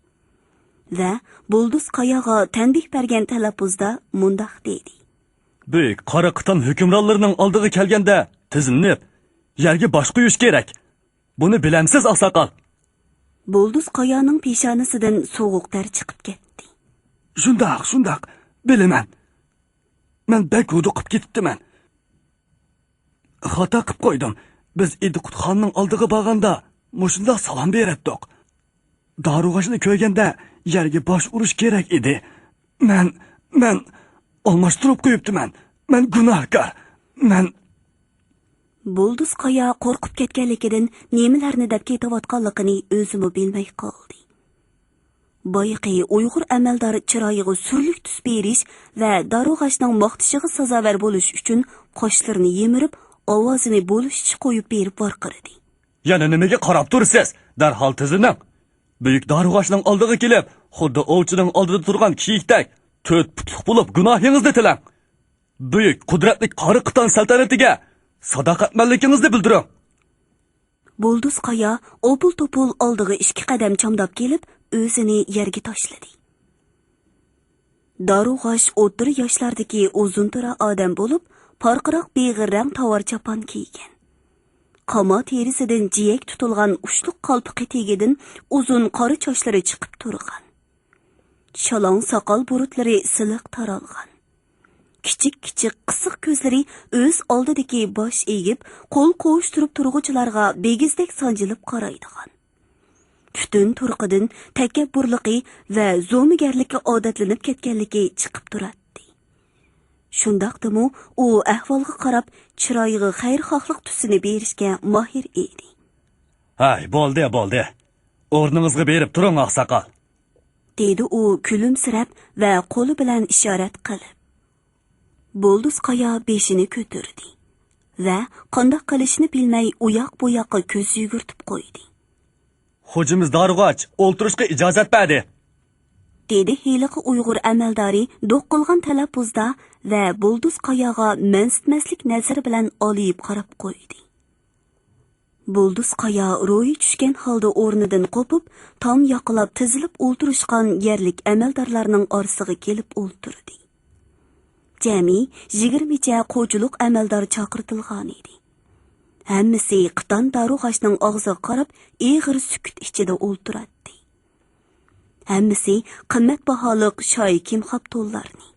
ۋە بولدۇز قاياغا تەنبىھ بەرگەن تەلەپپۇزدا مۇنداق دېدى. بۈيۈك قارا قىتان ھۆكۈمرانلىرىنىڭ ئالدىغا كەلگەندە تىزلىنىپ، يەرگە باش قويۇش كېرەك. بۇنى بىلەمسىز، ئاقساقال؟ بولدۇز قايانىڭ پېشانىسىدىن سوغۇق تەر چىقىپ كەتتى. شۇنداق، شۇنداق، بىلىمەن. مەن بەك ھودۇقۇپ كېتىپتىمەن. خاتا قىپ قويدۇم. بىز ئىدىقۇت خاننىڭ ئالدىغا بارغاندا مۇشۇنداق سالام بېرەتتۇق. دارۇغاچنى كۆرگەندە يەرگە باش ئۇرۇش كېرەك ئىدى. مەن، مەن ئالماشتۇرۇپ قويۇپتىمەن. مەن گۇناھكار. مەن بولدۇز قايا قورقۇپ كەتكەنلىكىدىن نېمىلەرنى دەپ كېتىۋاتقانلىقىنى ئۆزىمۇ بىلمەي قالدى. بايىقى ئۇيغۇر ئەمەلدار چىرايىغا سۈرلۈك تۈس بېرىش ۋە دارۇغاچنىڭ ماختىشىغا سازاۋەر بولۇش ئۈچۈن قاشلىرىنى يىمىرىپ، ئاۋازىنى بولۇشىچە قويۇپ بېرىپ ۋارقىرىدى. يەنە نېمىگە قاراپ تۇرىسىز؟ دەرھال تىزلىنىڭ. بۈيۈك دارۇغاچنىڭ ئالدىغا كېلىپ، خۇددى ئوۋچىنىڭ ئالدىدا تۇرغان كىيىكتەك، تۆت پۇتلۇق بولۇپ گۇناھىڭىزنى تىلەڭ. بۈيۈك قۇدرەتلىك قارا قىتان سەلتەنىتىگە ساداقەتمەنلىكىڭىزنى بىلدۈرۈڭ. بولدۇز قايا ئوپۇل-توپۇل ئالدىغا ئىككى قەدەم چامداپ كېلىپ، ئۆزىنى يەرگە تاشلىدى. دارۇغاچ ئوتتۇرا ياشلاردىكى ئۇزۇن تۇرا ئادەم بولۇپ، پارقىراق بېغىر رەڭ تاۋار چاپان كىيگەن. قاما تېرىسىدىن جىيەك تۇتۇلغان ئۇچلۇق قالپىقى تېگىدىن ئۇزۇن قارا چاچلىرى چىقىپ تۇرغان. شالاڭ ساقال بۇرۇتلىرى سىلىق تارالغان. كىچىك-كىچىك قىسىق كۆزلىرى ئۆز ئالدىدىكى باش ئېگىپ، قول قوۋۇشتۇرۇپ تۇرغۇچىلارغا بىگىزدەك سانجىلىپ قارايدىغان. پۈتۈن تۇرقىدىن تەكەببۇرلۇقى ۋە زومىگەرلىككە ئادەتلىنىپ كەتكەنلىكى چىقىپ تۇراتتى. شۇنداقتىمۇ ئۇ ئەھۋالغا قاراپ چىرايىغا خەيرخاھلىق تۈسىنى بېرىشكە ماھىر ئىدى. ھەي، بولدى، بولدى. ئورنىڭىزغا بېرىپ تۇرۇڭ، ئاقساقال. دېدى ئۇ كۈلۈمسىرەپ ۋە قولى بىلەن ئىشارەت قىلىپ. بولدۇز قايا بېشىنى كۆتۈردى ۋە قانداق قىلىشنى بىلمەي ئۇياق بۇياققا كۆز يۈگۈرتۈپ قويدى. خوجىمىز دارۇغاچ ئولتۇرۇشقا ئىجازەت بەردى. دېدى ھېلىقى ئۇيغۇر ئەمەلدارى دوق قىلغان تەلەپپۇزدا ۋە بولدۇز قاياغا مەنسىتمەسلىك نەزىرى بىلەن ئالىيىپ قاراپ قويدى. بولدۇز قايا روھى چۈشكەن ھالدا ئورنىدىن قوپۇپ، تام ياقىلاپ تىزىلىپ ئولتۇرۇشقان يەرلىك ئەمەلدارلارنىڭ ئارىسىغا كېلىپ ئولتۇردى. جەمئىي يىگىرمىچە قوچىلىق ئەمەلدار چاقىرتىلغانىدى. ھەممىسى قىتان دارۇغاچنىڭ ئاغزىغا قاراپ ئېغىر سۈكۈت ئىچىدە ئولتۇراتتى. ھەممىسى قىممەت باھالىق شايى كىمخاپ تونلارنى،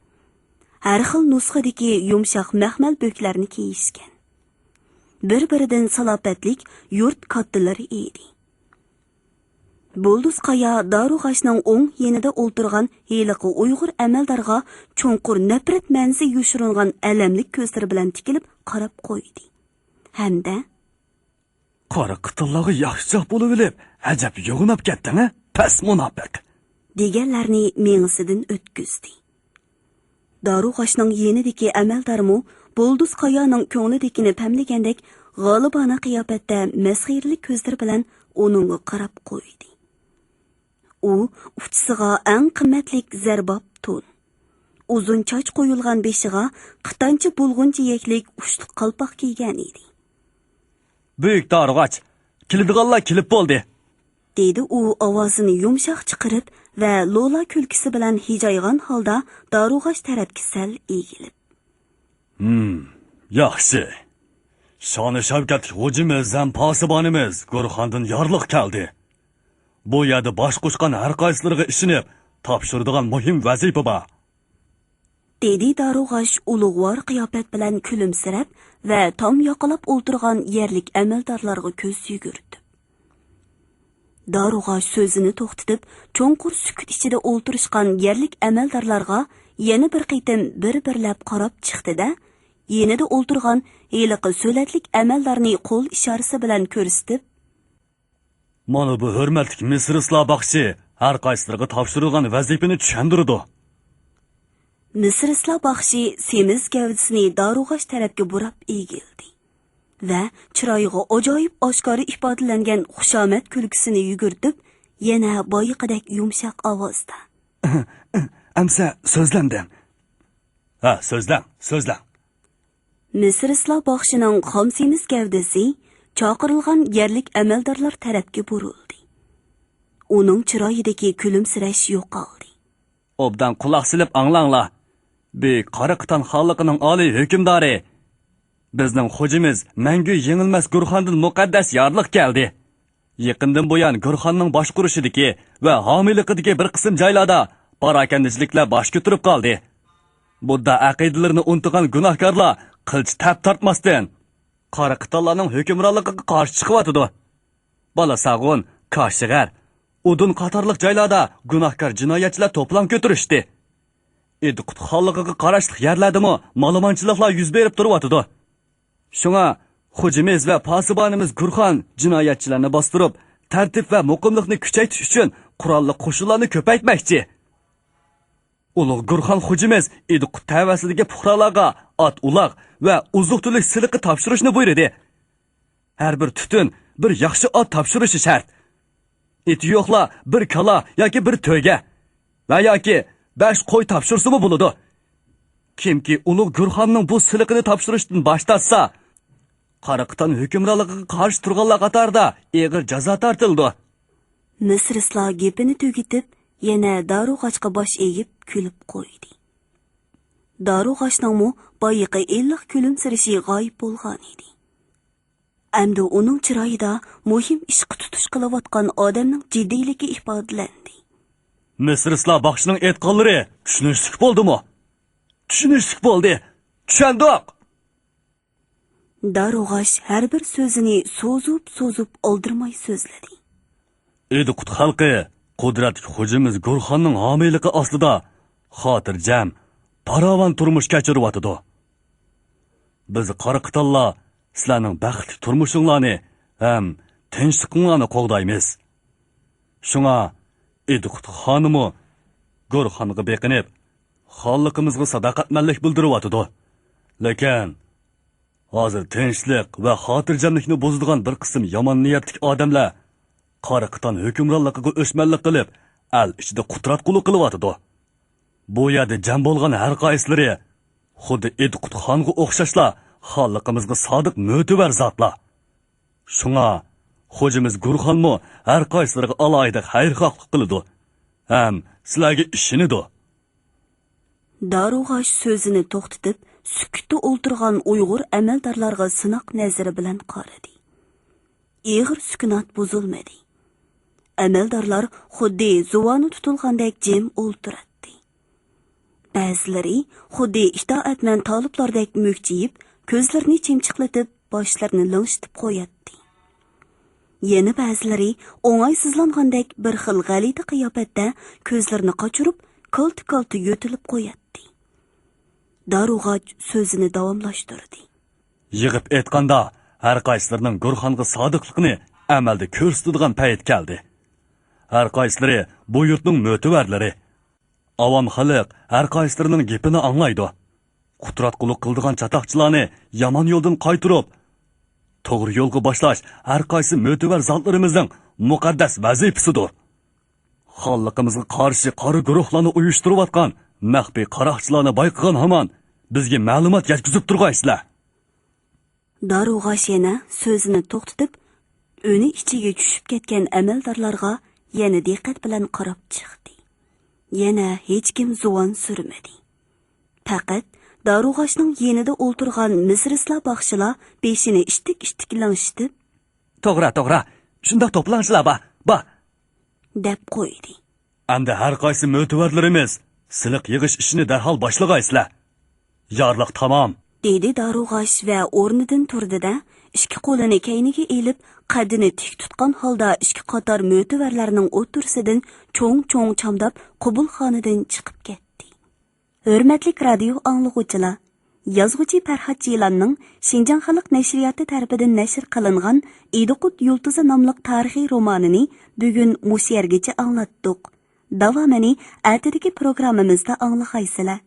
ھەر خىل نۇسخىدىكى يۇمشاق مەخمەل بۆكلەرنى كىيىشكەن. بىر-بىرىدىن سالاپەتلىك يۇرت كاتتىلىرى ئىدى. بولدۇز قايا دارۇغاچنىڭ ئوڭ يېنىدا ئولتۇرغان ھېلىقى ئۇيغۇر ئەمەلدارغا چوڭقۇر نەپرەت مەنىسى يوشۇرۇنغان ئەلەملىك كۆزلىرى بىلەن تىكىلىپ قاراپ قويدى. ھەمدە، قارا قىتانلارغا ياخشىچاق بولۇۋېلىپ، ئەجەب يوغىناپ كەتتىڭ ھە، پەس مۇناپىق! دېگەنلەرنى مېڭىسىدىن ئۆتكۈزدى. دارۇغاچنىڭ يېنىدىكى ئەمەلدارمۇ بولدۇز قايانىڭ كۆڭلىدىكىنى پەملىگەندەك غالىبانە قىياپەتتە مەسخىرىلىك كۆزلىرى بىلەن ئۇنىڭغا قاراپ قويدى. ئۇ ئۇچىسىغا ئەڭ قىممەتلىك زەرباپ تون، ئۇزۇن چاچ قويۇلغان بېشىغا قىتانچە بۇلغۇن جىيەكلىك ئۇچلۇق قالپاق كىيگەن ئىدى. بۈيۈك دارۇغاچ، كېلىدىغانلار كېلىپ بولدى. دېدى ئۇ ئاۋازىنى يۇمشاق چىقىرىپ ۋە لولا كۈلكىسى بىلەن ھىجايغان ھالدا دارۇغاچ تەرەپكە سەل ئېگىلىپ. ھىم، ياخشى. شانى شەۋكەتلىك خوجىمىز ھەم پاسىبانىمىز گۇرخاندىن يارلىق كەلدى. بۇ يەردە باش قوشقان ھەر قايسىلىرىغا ئىشىنىپ تاپشۇرىدىغان مۇھىم ۋەزىپە بار. دېدى دارۇغاچ ئۇلۇغۋار قىياپەت بىلەن كۈلۈمسىرەپ ۋە تام ياقىلاپ ئولتۇرغان يەرلىك ئەمەلدارلارغا كۆز يۈگۈرتۈپ. دارۇغاچ سۆزىنى توختىتىپ، چوڭقۇر سۈكۈت ئىچىدە ئولتۇرۇشقان يەرلىك ئەمەلدارلارغا يەنە بىر قېتىم بىر-بىرلەپ قاراپ چىقتى-دە، يېنىدا ئولتۇرغان ھېلىقى سۆلەتلىك ئەمەلدارنى قول ئىشارىسى بىلەن كۆرسىتىپ، مانا بۇ ھۆرمەتلىك مىسىرىسلا باخشى ھەر قايسىلىرىغا تاپشۇرۇلغان ۋەزىپىنى چۈشەندۈرىدۇ. مىسىرىسلا باخشى سېمىز گەۋدىسىنى دارۇغاچ تەرەپكە بۇراپ ئېگىلدى ۋە چىرايىغا ئاجايىپ ئاشكارا ئىپادىلەنگەن خۇشامەت كۈلكىسىنى يۈگۈرتۈپ، يەنە بايىقىدەك يۇمشاق ئاۋازدا، ئەمسە سۆزلەمدىم. ھە، سۆزلەڭ، سۆزلەڭ. مىسىرىسلا باخشىنىڭ خام سېمىز گەۋدىسى چاقىرىلغان يەرلىك ئەمەلدارلار تەرەپكە بۇرۇلدى. ئۇنىڭ چىرايىدىكى كۈلۈمسىرەش يوقالدى. ئوبدان قۇلاق سېلىپ ئاڭلاڭلار. بۈيۈك قارا قىتان خانلىقىنىڭ ئالىي ھۆكۈمدارى، بىزنىڭ خوجىمىز مەڭگۈ يېڭىلمەس گۇرخاندىن مۇقەددەس يارلىق كەلدى. يېقىندىن بۇيان گۇرخاننىڭ باشقۇرۇشىدىكى ۋە ھامىيلىقىدىكى بىر قىسىم جايلاردا پاراكەندىچىلىكلەر باش كۆتۈرۈپ قالدى. بۇددا ئەقىدىلىرىنى ئۇنتۇغان گۇناھكارلار قىلچە تەپ تارتماستىن، قارا قىتانلارنىڭ ھۆكۈمرانلىقىغا قارشى چىقىۋاتىدۇ. بالاساغۇن، كاشىغەر، ئۇدۇن قاتارلىق جايلاردا گۇناھكار جىنايەتچىلەر توپىلاڭ كۆتۈرۈشتى. ئىدىقۇت خانلىقىغا قاراشلىق يەرلەردىمۇ مالىمانچىلىقلار يۈز بېرىپ تۇرۇۋاتىدۇ. شۇڭا خوجىمىز ۋە پاسىبانىمىز گۇرخان جىنايەتچىلەرنى باستۇرۇپ، تەرتىپ ۋە مۇقىملىقنى كۈچەيتىش ئۈچۈن قوراللىق قوشۇنلارنى كۆپەيتمەكچى. ئۇلۇغ گۇرخان خوجىمىز ئىدىقۇت تەۋەسىدىكى پۇقرالارغا ئات-ئۇلاغ ۋە ئوزۇق-تۈلۈك سېلىقى تاپشۇرۇشنى بۇيرۇدى. ھەر بىر تۈتۈن بىر ياخشى ئات تاپشۇرۇشى شەرت. ئېتى يوقلار بىر كالا ياكى بىر تۆگە ۋە ياكى بەش قوي تاپشۇرسىمۇ بولىدۇ. كىمكى ئۇلۇغ گۈرخاننىڭ بۇ سېلىقىنى تاپشۇرۇشتىن باش تارتسا، قارا قىتان ھۆكۈمرانلىقىغا قارشى تۇرغانلار قاتارىدا ئېغىر جازا تارتىلىدۇ. مىسرىسلا گېپىنى تۈگىتىپ، يەنە دارۇغاچقا باش ئېگىپ كۈلۈپ قويدى. دارۇغاچنىڭمۇ بايىقى ئىللىق كۈلۈمسىرىشى غايىب بولغانىدى. ئەمدى ئۇنىڭ چىرايىدا مۇھىم ئىشقا تۇتۇش قىلىۋاتقان ئادەمنىڭ جىددىيلىكى ئىپادىلەندى. مىسرىسلا باخشىنىڭ ئېيتقانلىرى چۈشىنىشلىك بولدىمۇ؟ چۈشىنىشلىك بولدى. چۈشەندۇق. دارۇغاچ ھەر بىر سۆزىنى سوزۇپ-سوزۇپ ئالدىرىماي سۆزلىدى. ئىدىقۇت خەلقى قۇدرەتلىك خوجىمىز گۇرخاننىڭ ھامىيلىقى ئاستىدا خاتىرجەم، پاراۋان تۇرمۇش كەچۈرۈۋاتىدۇ. بىز قارا قىتانلار سىلەرنىڭ بەختلىك تۇرمۇشۇڭلارنى ھەم تىنچلىقىڭلارنى قوغدايمىز. شۇڭا ئىدىقۇت خانىمۇ گورخانغا بېقىنىپ، خانلىقىمىزغا ساداقەتمەنلىك بىلدۈرۈۋاتىدۇ. لېكىن ھازىر تىنچلىق ۋە خاتىرجەملىكنى بۇزىدىغان بىر قىسىم يامان نىيەتلىك ئادەملەر قارا قىتان ھۆكۈمرانلىقىغا ئۆچمەنلىك قىلىپ، ئەل ئىچىدە قۇتراتقۇلۇق قىلىۋاتىدۇ. بۇ يەردە جەم بولغان ھەر قايسىلىرى خۇددى ئىدىقۇت خانغا ئوخشاشلا خانلىقىمىزغا سادىق مۆتىۋەر زاتلار. شۇڭا خوجىمىز گۇرخانمۇ ھەر قايسىلىرىغا ئالاھىدە خەيرخاھلىق قىلىدۇ ھەم سىلەرگە ئىشىنىدۇ. دارۇغاش سۆزىنى توختىتىپ، سۈكۈتتە ئولتۇرغان ئۇيغۇر ئەمەلدارلارغا سىناق نەزىرى بىلەن قارىدى. ئېغىر سۈكۈنات بۇزۇلمىدى. ئەمەلدارلار خۇددى زۇۋانى تۇتۇلغاندەك جىم ئولتۇراتتى. بەزىلىرى خۇددى ئىتائەتمەن تالىپلاردەك مۈكچىيىپ، كۆزلىرىنى چىمچىقلىتىپ، باشلىرىنى لىڭشىتىپ قوياتتى. يەنە بەزىلىرى ئوڭايسىزلانغاندەك بىر خىل غەلىتە قىياپەتتە كۆزلىرىنى قاچۇرۇپ، كالتا-كالتا يۆتىلىپ قوياتتى. دارۇغاچ سۆزىنى داۋاملاشتۇردى. يىغىپ ئېيتقاندا، ھەر قايسىلىرىنىڭ گورخانغا سادىقلىقىنى ئەمەلدە كۆرسىتىدىغان پەيت كەلدى. ھەر قايسىلىرى بۇ يۇرتنىڭ مۆتىۋەرلىرى. ئاۋام خەلق ھەر قايسىلىرىنىڭ گېپىنى ئاڭلايدۇ. قۇتراتقۇلۇق قىلىدىغان چاتاقچىلارنى يامان يولدىن قايتۇرۇپ، توغرا يولغا باشلاش ھەر قايسى مۆتىۋەر زاتلىرىمىزنىڭ مۇقەددەس ۋەزىپىسىدۇر. خانلىقىمىزغا قارشى قارا گۇرۇھلارنى ئۇيۇشتۇرۇۋاتقان مەخپىي قاراقچىلارنى بايقىغان ھامان بىزگە مەلۇمات يەتكۈزۈپ تۇرغايسىلەر. دارۇغاش يەنە سۆزىنى توختىتىپ، ئۈنى ئىچىگە چۈشۈپ كەتكەن ئەمەلدارلارغا يەنە دىققەت بىلەن قاراپ چىقتى. يەنە ھېچكىم زۇۋان سۈرمىدى. پەقەت دارۇغاشنىڭ يېنىدا ئولتۇرغان مىسرىسلا باخشىلا بېشىنى ئىشتىك-ئىشتىك لىڭشىتىپ، توغرا، توغرا، شۇنداق توپلاڭچىلار بار، بار، دەپ قويدى. ئەمدى ھەر قايسى مۆتىۋەرلىرىمىز سېلىق يىغىش ئىشىنى دەرھال باشلىغايسىلەر. يارلىق تامام. دېدى دارۇغاش ۋە ئورنىدىن تۇردى-دە، ئىككى قولىنى كەينىگە ئېلىپ، قەددىنى تىك تۇتقان ھالدا ئىككى قاتار مۆتىۋەرلەرنىڭ ئوتتۇرىسىدىن چوڭ-چوڭ چامداپ، قوبۇلخانىدىن چىقىپ كەتتى. ھۆرمەتلىك رادىيو ئاڭلىغۇچىلار! يازغۇچى پەرھات جىلاننىڭ شىنجاڭ خەلق نەشرىياتى تەرىپىدىن نەشر قىلىنغان ئىدىقۇت يۇلتۇزى ناملىق تارىخىي رومانىنى بۈگۈن مۇشۇ يەرگىچە ئاڭلاتتۇق. داۋامىنى ئەتىدىكى پروگراممىمىزدا ئاڭلىغايسىلەر.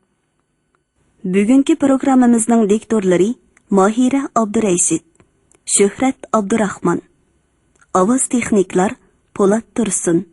بۈگۈنكى پروگراممىمىزنىڭ دىكتورلىرى ماھىرە ئابدۇرەشىت، شۆھرەت ئابدۇراخمان، ئاۋاز تېخنىكلار پولات تۇرسۇن.